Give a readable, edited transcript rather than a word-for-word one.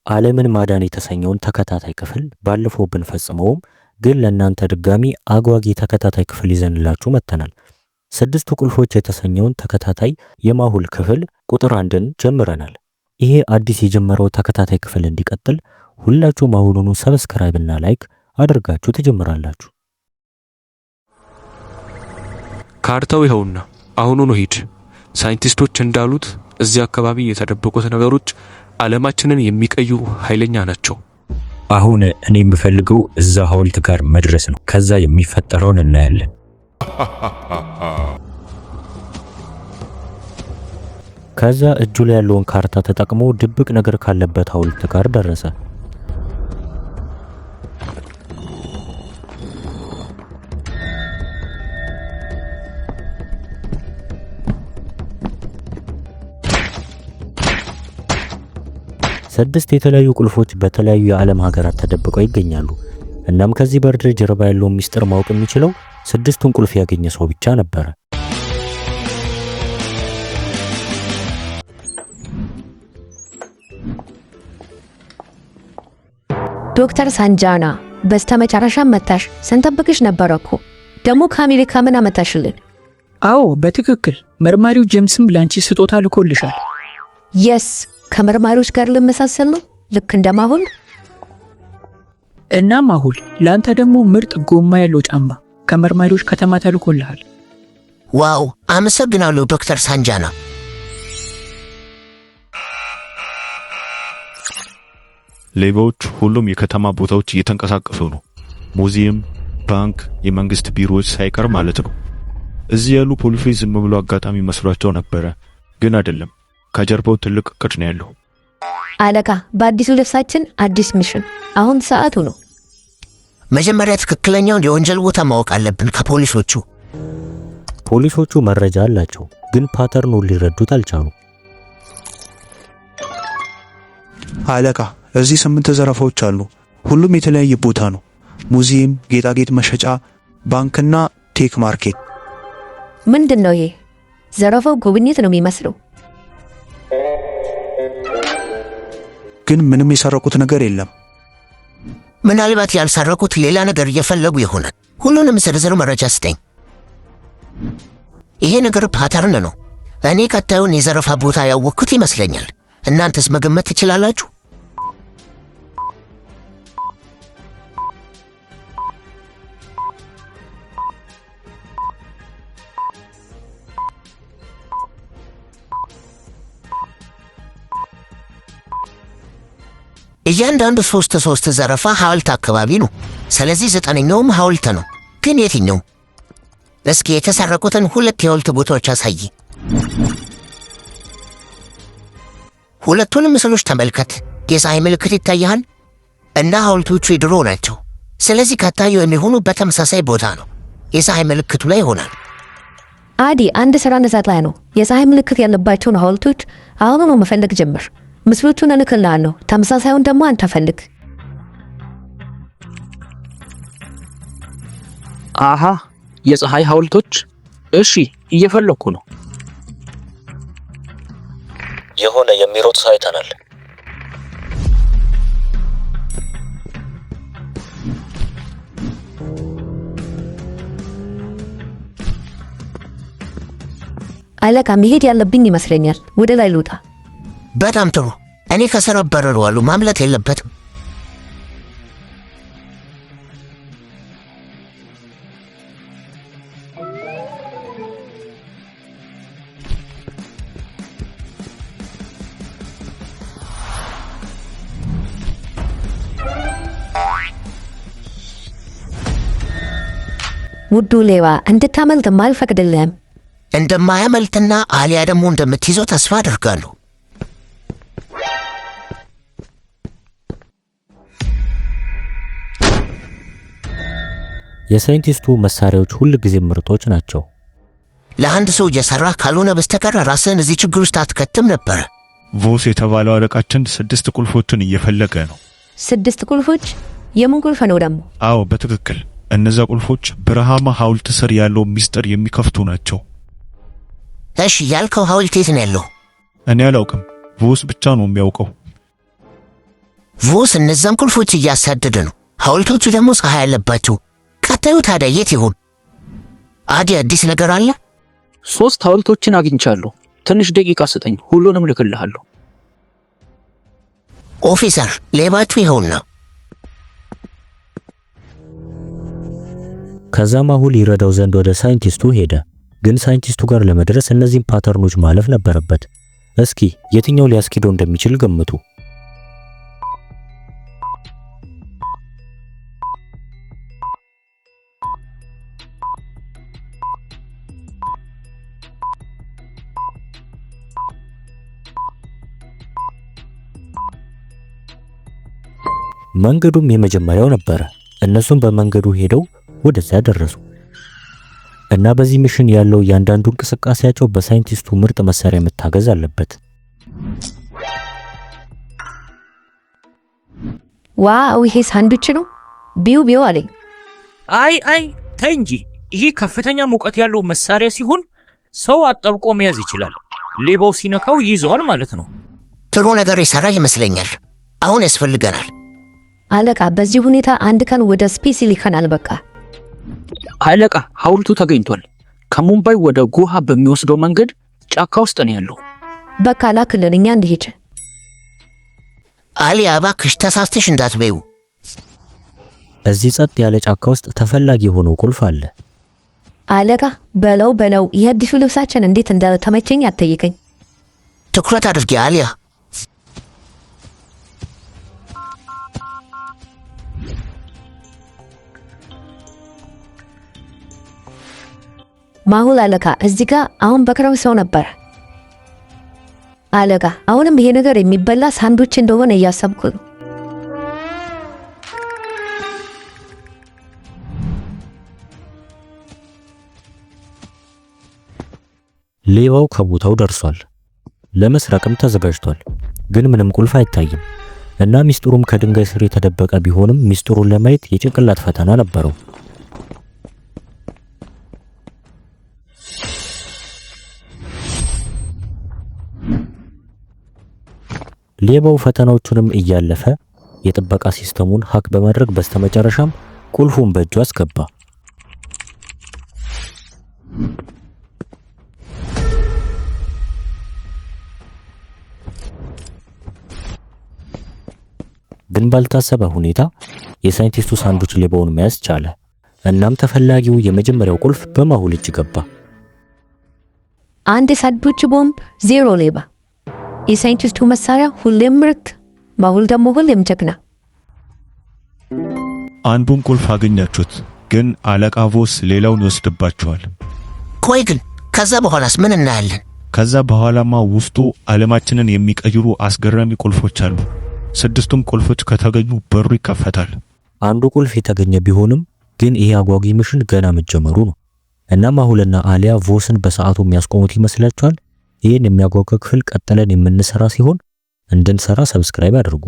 ዓለምን ማዳን የተሰኘውን ተከታታይ ክፍል ባለፈው ብንፈጽመውም ግን ለእናንተ ድጋሚ አጓጊ ተከታታይ ክፍል ይዘንላችሁ መጥተናል። ስድስቱ ቁልፎች የተሰኘውን ተከታታይ የማሁል ክፍል ቁጥር 1ን ጀምረናል። ይሄ አዲስ የጀመረው ተከታታይ ክፍል እንዲቀጥል ሁላችሁም አሁኑኑ subscribe እና like አድርጋችሁ ትጀምራላችሁ። ካርታው ይኸውና፣ አሁኑኑ ሂድ። ሳይንቲስቶች እንዳሉት እዚህ አካባቢ የተደበቁት ነገሮች ዓለማችንን የሚቀይሩ ኃይለኛ ናቸው። አሁን እኔ የምፈልገው እዛ ሐውልት ጋር መድረስ ነው። ከዛ የሚፈጠረውን እናያለን። ከዛ እጁ ላይ ያለውን ካርታ ተጠቅሞ ድብቅ ነገር ካለበት ሐውልት ጋር ደረሰ። ስድስት የተለያዩ ቁልፎች በተለያዩ የዓለም ሀገራት ተደብቀው ይገኛሉ። እናም ከዚህ በር ጀርባ ያለውን ሚስጥር ማወቅ የሚችለው ስድስቱን ቁልፍ ያገኘ ሰው ብቻ ነበረ። ዶክተር ሳንጃና በስተመጨረሻ መጣሽ። ስንጠብቅሽ ነበረ እኮ። ደግሞ ከአሜሪካ ምን አመጣሽልን? አዎ በትክክል መርማሪው ጄምስም ላንቺ ስጦታ ልኮልሻል። Yes፣ ከመርማሪዎች ጋር ልመሳሰል ነው፣ ልክ እንደ ማሁል። እና ማሁል፣ ለአንተ ደግሞ ምርጥ ጎማ ያለው ጫማ ከመርማሪዎች ከተማ ተልኮልሃል። Wow፣ አመሰግናለሁ ዶክተር ሳንጃና። ሌባዎች ሁሉም የከተማ ቦታዎች እየተንቀሳቀሱ ነው። ሙዚየም፣ ባንክ፣ የመንግስት ቢሮዎች ሳይቀር ማለት ነው። እዚህ ያሉ ፖሊሶች ዝም ብሎ አጋጣሚ መስሏቸው ነበረ፣ ግን አይደለም። ከጀርባው ትልቅ እቅድ ነው ያለው። አለቃ፣ በአዲሱ ልብሳችን አዲስ mission። አሁን ሰዓቱ ነው። መጀመሪያ ትክክለኛውን የወንጀል ቦታ ማወቅ አለብን ከፖሊሶቹ። ፖሊሶቹ መረጃ አላቸው፣ ግን pattern ኡን ሊረዱት አልቻሉ። አለቃ፣ እዚህ 8 ዘረፋዎች አሉ። ሁሉም የተለያየ ቦታ ነው። ሙዚየም፣ ጌጣጌጥ መሸጫ፣ ባንክና tech market። ምንድን ነው ይሄ? ዘረፋው ጉብኝት ነው የሚመስለው። ግን ምንም የሰረቁት ነገር የለም። ምናልባት ያልሰረቁት ሌላ ነገር እየፈለጉ ይሆናል። ሁሉንም ዝርዝር መረጃ ስጠኝ። ይሄ ነገር pattern ነው። እኔ ቀጣዩን የዘረፋ ቦታ ያወቅኩት ይመስለኛል። እናንተስ መገመት ትችላላችሁ? እያንዳንዱ ሶስት ሶስት ዘረፋ ሐውልት አካባቢ ነው። ስለዚህ ዘጠነኛውም ሐውልት ነው። ግን የትኛው? እስኪ የተሰረቁትን ሁለት የሐውልት ቦታዎች አሳይ። ሁለቱንም ምስሎች ተመልከት። የፀሐይ ምልክት ይታይሃል እና ሐውልቶቹ የድሮ ናቸው። ስለዚህ ከታዩ የሚሆኑ በተመሳሳይ ቦታ ነው። የፀሐይ ምልክቱ ላይ ይሆናል። አዲ፣ አንድ ስራ ላይ ነው። የፀሐይ ምልክት ያለባቸውን ሐውልቶች አሁኑኑ መፈለግ ጀምር። ምስሎቹን እልክልሃለሁ። ተመሳሳዩን ደግሞ አንተ ፈልግ። አሃ፣ የፀሐይ ሐውልቶች። እሺ፣ እየፈለኩ ነው። የሆነ የሚሮጥ ሰው አይተናል። አለቃ፣ መሄድ ያለብኝ ይመስለኛል። ወደ ላይ ልውጣ። በጣም ጥሩ። እኔ ከስራ አባረረዋለሁ። ማምለጥ የለበትም። ውዱ ሌባ፣ እንድታመልጥ አልፈቅድልህም። እንደማያመልጥና አሊያ ደግሞ እንደምትይዘው ተስፋ አድርጋለሁ። የሳይንቲስቱ መሳሪያዎች ሁል ጊዜ ምርጦች ናቸው። ለአንድ ሰው እየሰራህ ካልሆነ በስተቀር ራስህን እዚህ ችግር ውስጥ አትከትም ነበር። ቮስ የተባለው አለቃችን ስድስት ቁልፎችን እየፈለገ ነው። ስድስት ቁልፎች? የምን ቁልፍ ነው ደግሞ? አዎ በትክክል እነዛ ቁልፎች በረሃማ ሐውልት ስር ያለው ሚስጥር የሚከፍቱ ናቸው። እሺ፣ ያልከው ሐውልት የት ነው ያለው? እኔ አላውቅም። ቮስ ብቻ ነው የሚያውቀው። ቮስ እነዛን ቁልፎች እያሳደደ ነው። ሐውልቶቹ ደግሞ ፀሐይ አለባቸው። ቀጣዩ ታዲያ የት ይሆን? አዲ፣ አዲስ ነገር አለ? 3 ሐውልቶችን አግኝቻለሁ። ትንሽ ደቂቃ ስጠኝ፣ ሁሉንም ልክልሃለሁ። Officer፣ ሌባችሁ ይኸውና። ከዛ ማሁል ይረዳው ዘንድ ወደ ሳይንቲስቱ ሄደ። ግን ሳይንቲስቱ ጋር ለመድረስ እነዚህን pattern ኦች ማለፍ ነበረበት። እስኪ የትኛው ሊያስኬደው እንደሚችል ገምቱ። መንገዱም የመጀመሪያው ነበረ። እነሱም በመንገዱ ሄደው ወደዚያ ደረሱ። እና በዚህ mission ያለው እያንዳንዱ እንቅስቃሴያቸው በሳይንቲስቱ ምርጥ መሳሪያ መታገዝ አለበት። Wow፣ ይሄ ሳንዱች ነው። ቢው ቢው አለኝ። አይ አይ ተይ እንጂ፣ ይሄ ከፍተኛ ሙቀት ያለው መሳሪያ ሲሆን ሰው አጠብቆ መያዝ ይችላል። ሌባው ሲነካው ይይዘዋል ማለት ነው። ጥሩ ነገር የሰራ ይመስለኛል። አሁን ያስፈልገናል። አለቃ፣ በዚህ ሁኔታ አንድ ቀን ወደ space ይልከናል። በቃ አለቃ፣ ሐውልቱ ተገኝቷል። ከሙምባይ ወደ ጎዋ በሚወስደው መንገድ ጫካ ውስጥ ነው ያለው። በቃ ላክልን፣ እኛ እንሂድ። አሊያ እባክሽ ተሳስተሽ እንዳትበይው። እዚህ ጸጥ ያለ ጫካ ውስጥ ተፈላጊ የሆነው ቁልፍ አለ። አለቃ፣ በለው በለው፣ የአዲሱ ልብሳችን እንዴት እንደተመቸኝ አትጠይቀኝ። ትኩረት አድርጊ አሊያ። ማሁል አለቃ፣ እዚህ ጋር አሁን በቅርብ ሰው ነበር። አለቃ፣ አሁንም ይሄ ነገር የሚበላ ሳንዱች እንደሆነ እያሰብኩ ነው። ሌባው ከቦታው ደርሷል። ለመስረቅም ተዘጋጅቷል። ግን ምንም ቁልፍ አይታይም እና ሚስጥሩም ከድንጋይ ስር የተደበቀ ቢሆንም ሚስጥሩን ለማየት የጭንቅላት ፈተና ነበረው። ሌባው ፈተናዎቹንም እያለፈ የጥበቃ system ኡን hack በማድረግ በስተመጨረሻም ቁልፉን በእጁ አስገባ። ግን ባልታሰበ ሁኔታ የሳይንቲስቱ ሳንዱች ሌባውን መያዝ ቻለ። እናም ተፈላጊው የመጀመሪያው ቁልፍ በማሁል እጅ ገባ። አንድ የሳንዱች ቦምብ፣ 0 ሌባ። የሳይንቲስቱ መሳሪያ ሁሌም ምርጥ፣ ማሁል ደግሞ ሁሌም ጀግና። አንዱን ቁልፍ አገኛችሁት፣ ግን አለቃ ቮስ ሌላውን ይወስድባችኋል። ቆይ ግን ከዛ በኋላስ ምን እናያለን? ከዛ በኋላማ ውስጡ ዓለማችንን የሚቀይሩ አስገራሚ ቁልፎች አሉ። 6ቱም ቁልፎች ከተገኙ በሩ ይከፈታል። አንዱ ቁልፍ የተገኘ ቢሆንም ግን ይሄ አጓጊ mission ገና መጀመሩ ነው። እና ማሁልና አሊያ ቮስን በሰዓቱ የሚያስቆሙት ይመስላችኋል? ይህን የሚያጓጓ ክፍል ቀጥለን የምንሰራ ሲሆን እንድንሰራ subscribe አድርጉ።